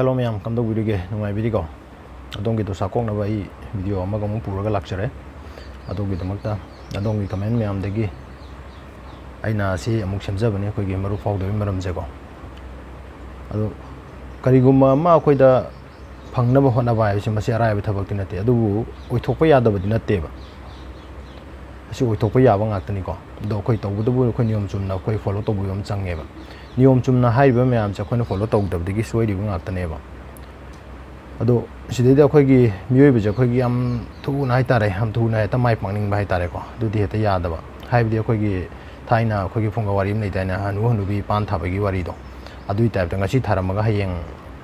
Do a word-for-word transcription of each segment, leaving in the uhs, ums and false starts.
Hello ꯃꯌꯥꯝ, ꯀꯝꯗꯧꯕꯤꯔꯤꯒꯦ? ꯅꯨꯡꯉꯥꯏꯕꯤꯔꯤꯀꯣ? ꯑꯗꯣꯝꯒꯤ ꯗꯣꯁꯥ ꯀꯣꯛꯅꯕ ꯑꯩ video ꯑꯃꯒ ꯑꯃꯨꯛ ꯄꯨꯔꯒ ꯂꯥꯛꯆꯔꯦ꯫ ꯑꯗꯣꯝꯒꯤꯗꯃꯛꯇ ꯑꯗꯣꯝꯒꯤ comment ꯃꯌꯥꯝꯗꯒꯤ ꯑꯩꯅ ꯁꯤ ꯑꯃꯨꯛ ꯁꯦꯝꯖꯕꯅꯤ, ꯑꯩꯈꯣꯏꯒꯤ ꯃꯔꯨꯞ ꯐꯥꯎꯗꯕꯒꯤ ꯃꯔꯝꯁꯦꯀꯣ꯫ ꯑꯗꯣ ꯀꯔꯤꯒꯨꯝꯕ ꯑꯃ ꯑꯩꯈꯣꯏꯗ ꯐꯪꯅꯕ ꯍꯣꯠꯅꯕ ꯍꯥꯏꯕꯁꯤ ꯃꯁꯤ ꯑꯔꯥꯏꯕ ꯊꯕꯛꯇꯤ ꯅꯠꯇꯦ, ꯑꯗꯨꯕꯨ ꯑꯣꯏꯊꯣꯛꯄ ꯌꯥꯗꯕꯗꯤ ꯅꯠꯇꯦꯕ꯫ ꯑꯁꯤ ꯑꯣꯏꯊꯣꯛꯄ ꯌꯥꯕ ꯉꯥꯛꯇꯅꯤꯀꯣ꯫ ꯑꯗꯣ ꯑꯩꯈꯣꯏ ꯇꯧꯕꯇꯕꯨ ꯑꯩꯈꯣꯏ ꯅꯤꯌꯣꯝ ꯆꯨꯝꯅ ꯑꯩꯈꯣꯏ follow ꯇꯧꯕꯤꯕ ꯑꯃ ꯆꯪꯉꯦꯕ꯫ ꯅꯤꯌꯣꯝ ꯆꯨꯝꯅ ꯍꯥꯏꯔꯤꯕ ꯃꯌꯥꯝꯁꯦ ꯑꯩꯈꯣꯏꯅ follow ꯇꯧꯗꯕꯗꯒꯤ ꯁꯣꯏꯔꯤꯕ ꯉꯥꯛꯇꯅꯦꯕ꯫ ꯑꯗꯣ ꯁꯤꯗꯩꯗ ꯑꯩꯈꯣꯏꯒꯤ ꯃꯤꯑꯣꯏꯕꯁꯦ ꯑꯩꯈꯣꯏꯒꯤ ꯌꯥꯝ ꯊꯨꯅ ꯍꯥꯏꯇꯥꯔꯦ, ꯌꯥꯝ ꯊꯨꯅ ꯍꯦꯛꯇ ꯃꯥꯏ ꯄꯥꯛꯅꯤꯡꯕ ꯍꯥꯏꯇꯥꯔꯦꯀꯣ꯫ ꯑꯗꯨꯗꯤ ꯍꯦꯛꯇ ꯌꯥꯗꯕ꯫ ꯍꯥꯏꯕꯗꯤ ꯑꯩꯈꯣꯏꯒꯤ ꯊꯥꯏꯅ ꯑꯩꯈꯣꯏꯒꯤ ꯐꯨꯡꯒꯥ ꯋꯥꯔꯤ ꯑꯃ ꯂꯩꯗꯥꯏꯅꯦ, ꯍꯅꯨ ꯍꯅꯨꯕꯤ ꯄꯥꯟ ꯊꯥꯕꯒꯤ ꯋꯥꯔꯤꯗꯣ꯫ ꯑꯗꯨꯒꯤ type ꯇ ꯉꯁꯤ ꯊꯥꯔꯝꯃꯒ ꯍꯌꯦꯡ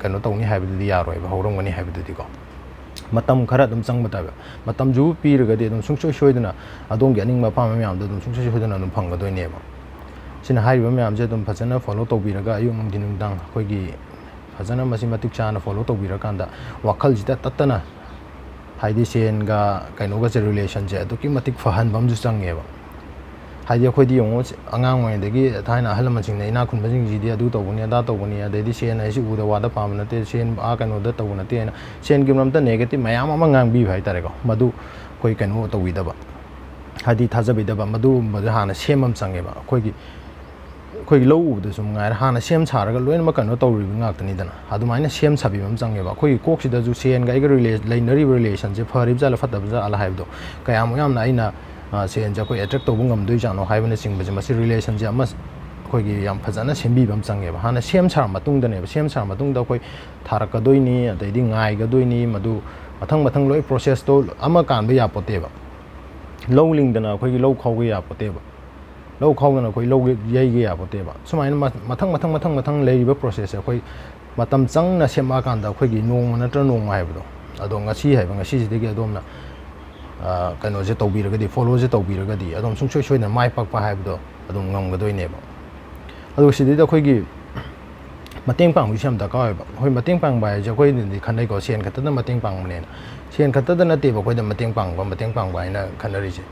ꯀꯩꯅꯣ ꯇꯧꯅꯤ ꯍꯥꯏꯕꯗꯨꯗꯤ ꯌꯥꯔꯣꯏꯕ, ꯍꯧꯔꯝꯒꯅꯤ ꯍꯥꯏꯕꯗꯨꯗꯤꯀꯣ꯫ ꯃꯇꯝ ꯈꯔ ꯑꯗꯨꯝ ꯆꯪꯕ ꯇꯥꯕ꯫ ꯃꯇꯝꯁꯨ ꯄꯤꯔꯒꯗꯤ ꯑꯗꯨꯝ ꯁꯨꯡꯁꯣꯏ ꯁꯣꯏꯗꯅ ꯑꯗꯣꯝꯒꯤ ꯑꯅꯤꯡꯕ ꯑꯄꯥꯝꯕ ꯃꯌꯥꯝꯗꯣ ꯑꯗꯨꯝ ꯁꯨꯡꯁꯣꯏ ꯁꯣꯏꯗꯅ ꯑꯗꯨꯝ ꯐꯪꯒꯗꯣꯏꯅꯦꯕ꯫ ꯁꯤꯅ ꯍꯥꯏꯔꯤꯕ ꯃꯌꯥꯝꯁꯦ ꯑꯗꯨꯝ ꯐꯖꯅ follow ꯇꯧꯕꯤꯔꯒ ꯑꯌꯨꯛ ꯅꯨꯡꯊꯤꯟ ꯅꯨꯡꯗꯥꯡ ꯑꯩꯈꯣꯏꯒꯤ ꯐꯖꯅ ꯃꯁꯤ ꯃꯇꯤꯛ ꯆꯥꯅ follow ꯇꯧꯕꯤꯔꯀꯥꯟꯗ ꯋꯥꯈꯜꯁꯤꯗ ꯇꯠꯇꯅ, ꯍꯥꯏꯗꯤ ꯁꯦꯟꯒ ꯀꯩꯅꯣꯒꯁꯦ relation ꯁꯦ ꯑꯗꯨꯛꯀꯤ ꯃꯇꯤꯛ ꯐꯍꯟꯕ ꯑꯃꯁꯨ ꯆꯪꯉꯦꯕ꯫ ꯍꯥꯏꯗꯤ ꯑꯩꯈꯣꯏꯗꯤ ꯌꯦꯡꯉꯣ, ꯑꯉꯥꯡ ꯑꯣꯏꯔꯤꯉꯩꯗꯒꯤ ꯊꯥꯏꯅ ꯑꯍꯜ ꯂꯃꯟꯁꯤꯡꯅ ꯏꯅꯥꯛ ꯈꯨꯟꯕꯁꯤꯡꯁꯤꯗꯤ ꯑꯗꯨ ꯇꯧꯕꯅꯤ, ꯑꯗꯥ ꯇꯧꯕꯅꯤ, ꯑꯗꯩꯗꯤ ꯁꯦꯟ ꯍꯥꯏꯁꯤ ꯎꯗ ꯋꯥꯗ ꯄꯥꯝꯕ ꯅꯠꯇꯦ, ꯁꯦꯟ ꯑꯥ ꯀꯩꯅꯣꯗ ꯇꯧꯕ ꯅꯠꯇꯦ ꯍꯥꯏꯅ ꯁꯦꯟꯒꯤ ꯃꯔꯝꯗ negative ꯃꯌꯥꯝ ꯑꯃ ꯉꯥꯡꯕꯤꯕ ꯍꯥꯏꯇꯥꯔꯦꯀꯣ꯫ ꯃꯗꯨ ꯑꯩꯈꯣꯏ ꯀꯩꯅꯣ ꯇꯧꯕꯤꯗꯕ, ꯍꯥꯏꯗꯤ ꯊꯥꯖꯕꯤꯗꯕ, ꯃꯗꯨꯒꯨꯝꯕꯁꯦ ꯍꯥꯟꯅ ꯁꯦꯝꯕ ꯑꯃ ꯆꯪꯉꯦꯕ꯫ ꯑꯩꯈꯣꯏꯒꯤ ꯑꯩꯈꯣꯏꯒꯤ ꯂꯧ ꯎꯕꯗꯁꯨ ꯃꯉꯥꯏꯔꯦ, ꯍꯥꯟꯅ ꯁꯦꯝ ꯁꯥꯔꯒ ꯂꯣꯏꯅꯃꯛ ꯀꯩꯅꯣ ꯇꯧꯔꯤꯕ ꯉꯥꯛꯇꯅꯤꯗꯅ꯫ ꯑꯗꯨꯃꯥꯏꯅ ꯁꯦꯝ ꯁꯥꯕꯤꯕ ꯑꯃ ꯆꯪꯉꯦꯕ꯫ ꯑꯩꯈꯣꯏꯒꯤ ꯀꯣꯛꯁꯤꯗꯁꯨ ꯁꯦꯟꯒ ꯑꯩꯒ ꯔꯤꯂꯦ-, ꯂꯩꯅꯔꯤꯕ relation ꯁꯦ ꯐꯔꯤꯕ ꯖꯥꯠꯂ ꯐꯠꯇꯕ ꯖꯥꯠꯂ ꯍꯥꯏꯕꯗꯣ, ꯀꯌꯥꯃꯨꯛ ꯌꯥꯝꯅ ꯑꯩꯅ, ꯑ, ꯁꯦꯟꯁꯦ ꯑꯩꯈꯣꯏ attract ꯇꯧꯕ ꯉꯝꯗꯣꯏꯖꯥꯠꯅꯣ ꯍꯥꯏꯕꯅꯆꯤꯡꯕꯁꯦ, ꯃꯁꯤ relation ꯁꯦ ꯑꯃ ꯑꯩꯈꯣꯏꯒꯤ ꯌꯥꯝ ꯐꯖꯅ ꯁꯦꯝꯕꯤꯕ ꯑꯃ ꯆꯪꯉꯦꯕ꯫ ꯍꯥꯟꯅ ꯁꯦꯝ ꯁꯥꯔ ꯃꯇꯨꯡꯗꯅꯦꯕ, ꯁꯦꯝ ꯁꯥꯔ ꯃꯇꯨꯡꯗ ꯑꯩꯈꯣꯏ ꯊꯥꯔꯛꯀꯗꯣꯏꯅꯤ, ꯑꯗꯩꯗꯤ ꯉꯥꯏꯒꯗꯣꯏꯅꯤ, ꯃꯗꯨ ꯃꯊꯪ ꯃꯊꯪ ꯂꯣꯏ process ꯇꯣ ꯑꯃ ꯀꯥꯟꯕ ꯌꯥꯄꯣꯠꯇꯦꯕ꯫ ꯂꯧ ꯂꯤꯡꯗꯅ ꯑꯩꯈꯣꯏꯒꯤ ꯂꯧ ꯈꯥꯎꯕ ꯌꯥꯄꯣꯠꯇꯦꯕ꯫ ꯂꯧ ꯈꯥꯎꯗꯅ ꯑꯩꯈꯣꯏ ꯂꯧ ꯌꯩꯒꯦ ꯌꯥꯄꯣꯠꯇꯦꯕ꯫ ꯁꯨꯃꯥꯏꯅ ꯃ-, ꯃꯊꯪ, ꯃꯊꯪ, ꯃꯊꯪ, ꯃꯊꯪ ꯂꯩꯔꯤꯕ process ꯁꯦ ꯑꯩꯈꯣꯏ ꯃꯇꯝ ꯆꯪꯅ ꯁꯦꯝꯃꯛꯑꯀꯥꯟꯗ ꯑꯩꯈꯣꯏꯒꯤ ꯅꯣꯡꯃ ꯅꯠꯇ꯭ꯔ ꯅꯣꯡꯃ ꯍꯥꯏꯕꯗꯣ, ꯑꯗꯣ ꯉꯁꯤ ꯍꯥꯏꯕ ꯉꯁꯤꯁꯤꯗꯒꯤ ꯑꯗꯣꯝꯅ, ꯑ, ꯀꯩꯅꯣꯁꯦ ꯇꯧꯕꯤꯔꯒꯗꯤ, follow ꯁꯦ ꯇꯧꯕꯤꯔꯒꯗꯤ ꯑꯗꯨꯝ ꯁꯨꯡꯁꯣꯏ ꯁꯣꯏꯗꯅ ꯃꯥꯏ ꯄꯥꯛꯄ ꯍꯥꯏꯕꯗꯣ ꯑꯗꯨꯝ ꯉꯝꯒꯗꯣꯏꯅꯦꯕ꯫ ꯑꯗꯨꯒ ꯁꯤꯗꯩꯗ ꯑꯩꯈꯣꯏꯒꯤ ꯃꯇꯦꯡ ꯄꯥꯡꯕꯒꯤꯁꯨ ꯌꯥꯝ ꯗꯔꯀꯥꯔ ꯑꯣꯏꯕ꯫ ꯑꯩꯈꯣꯏ ꯃꯇꯦꯡ ꯄꯥꯡꯕ ꯍꯥꯏꯁꯦ ꯑꯩꯈꯣꯏꯅꯗꯤ ꯈꯟꯅꯩꯀꯣ, ꯁꯦꯟ ꯈꯛꯇꯗ ꯃꯇꯦꯡ ꯄꯥꯡꯕꯅꯦꯅ꯫ ꯁꯦꯟ ꯈꯛꯇꯗ ꯅꯠꯇꯦꯕ ꯑꯩꯈꯣꯏꯗ ꯃꯇꯦꯡ ꯄꯥꯡꯕ, ꯃꯇꯦꯡ ꯄꯥꯡꯕ ꯍꯥꯏꯅ ꯈꯟꯅꯔꯤꯁꯦ꯫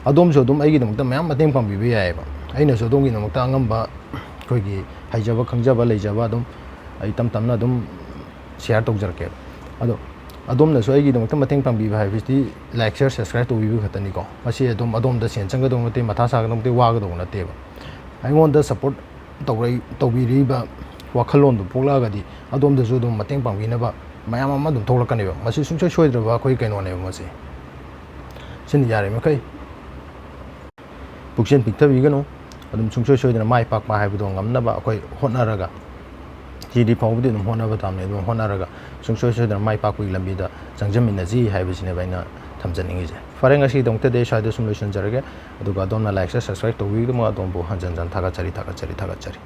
ꯑꯗꯣꯝꯁꯨ ꯑꯗꯨꯝ ꯑꯩꯒꯤꯗꯃꯛꯇ ꯃꯌꯥꯝ ꯃꯇꯦꯡ ꯄꯥꯡꯕꯤꯕ ꯌꯥꯏꯑꯕ꯫ ꯑꯩꯅꯁꯨ ꯑꯗꯣꯝꯒꯤꯗꯃꯛꯇ ꯑꯉꯝꯕ ꯑꯩꯈꯣꯏꯒꯤ ꯍꯩꯖꯕ ꯈꯪꯖꯕ ꯂꯩꯖꯕ ꯑꯗꯨꯝ ꯑꯩ ꯇꯝ ꯇꯝꯅ ꯑꯗꯨꯝ ꯁꯤꯌꯥꯔ ꯇꯧꯖꯔꯛꯀꯦꯕ꯫ ꯑꯗꯣ ꯑꯗꯣꯝꯅꯁꯨ ꯑꯩꯒꯤꯗꯃꯛꯇ ꯃꯇꯦꯡ ꯄꯥꯡꯕꯤꯕ ꯍꯥꯏꯕꯁꯤꯗꯤ ꯂꯥꯏꯛ, ꯁꯤꯌꯥꯔ, ꯁꯕꯁꯀ꯭ꯔꯥꯏꯕ ꯇꯧꯕꯤꯕ ꯈꯛꯇꯅꯤꯀꯣ꯫ ꯃꯁꯤ ꯑꯗꯨꯝ ꯑꯗꯣꯝꯗ ꯁꯦꯟ ꯆꯪꯒꯗꯧꯕ ꯅꯠꯇꯦ, ꯃꯊꯥ ꯁꯥꯒꯗꯧꯕ ꯅꯠꯇꯦ, ꯋꯥꯒꯗꯧꯕ ꯅꯠꯇꯦꯕ꯫ ꯑꯩꯉꯣꯟꯗ ꯁꯞꯄꯣꯔꯠ ꯇꯧꯔꯛꯏ-, ꯇꯧꯕꯤꯔꯤꯕ ꯋꯥꯈꯜꯂꯣꯟꯗꯨ ꯄꯣꯛꯂꯛꯑꯒꯗꯤ ꯑꯗꯣꯝꯗꯁꯨ ꯑꯗꯨꯝ ꯃꯇꯦꯡ ꯄꯥꯡꯕꯤꯅꯕ ꯃꯌꯥꯝ ꯑꯃ ꯑꯗꯨꯝ ꯊꯣꯛꯂꯛꯀꯅꯦꯕ꯫ ꯃꯁꯤ ꯁꯨꯡꯁꯣꯏ ꯁꯣꯏꯗ꯭ꯔꯕ ꯑꯩꯈꯣꯏ ꯀꯩꯅꯣꯅꯦꯕ ꯃꯁꯤ꯫ ꯁꯤꯅ ꯌꯥꯔꯤꯃꯈꯩ ꯄꯨꯛꯆꯦꯜ ꯄꯤꯛꯊꯕꯤꯒꯅꯨ꯫ ꯑꯗꯨꯝ ꯁꯨꯡꯁꯣꯏ ꯁꯣꯏꯗꯅ ꯃꯥꯏ ꯄꯥꯛꯄ ꯍꯥꯏꯕꯗꯣ ꯉꯝꯅꯕ ꯑꯩꯈꯣꯏ ꯍꯣꯠꯅꯔꯒ, ꯁꯤꯗꯤ ꯐꯥꯎꯕꯗꯤ ꯑꯗꯨꯝ ꯍꯣꯠꯅꯕ ꯇꯥꯕꯅꯤ꯫ ꯑꯗꯨꯝ ꯍꯣꯠꯅꯔꯒ ꯁꯨꯡꯁꯣꯏ ꯁꯣꯏꯗꯅ ꯃꯥꯏ ꯄꯥꯛꯄꯒꯤ ꯂꯝꯕꯤꯗ ꯆꯪꯖꯃꯤꯟꯅꯁꯤ ꯍꯥꯏꯕꯁꯤꯅꯦꯕ ꯑꯩꯅ ꯊꯝꯖꯅꯤꯡꯉꯤꯁꯦ꯫ ꯐꯔꯦ, ꯉꯁꯤꯒꯤꯗꯃꯛꯇꯗꯤ ꯑꯩ ꯁ꯭ꯋꯥꯏꯗ ꯁꯨꯝ ꯂꯣꯏꯁꯤꯟꯖꯔꯒꯦ꯫ ꯑꯗꯨꯒ ꯑꯗꯣꯝꯅ ꯂꯥꯏꯛꯁꯦ, ꯁꯕꯁꯀ꯭ꯔꯥꯏꯕ ꯇꯧꯕꯤꯒꯤꯗꯃꯛ ꯑꯗꯣꯝꯕꯨ ꯍꯟꯖꯟ ꯍꯟꯖꯟ ꯊꯥꯒꯠꯆꯔꯤ, ꯊꯥꯒꯠꯆꯔꯤ, ꯊꯥꯒꯠꯆꯔꯤ꯫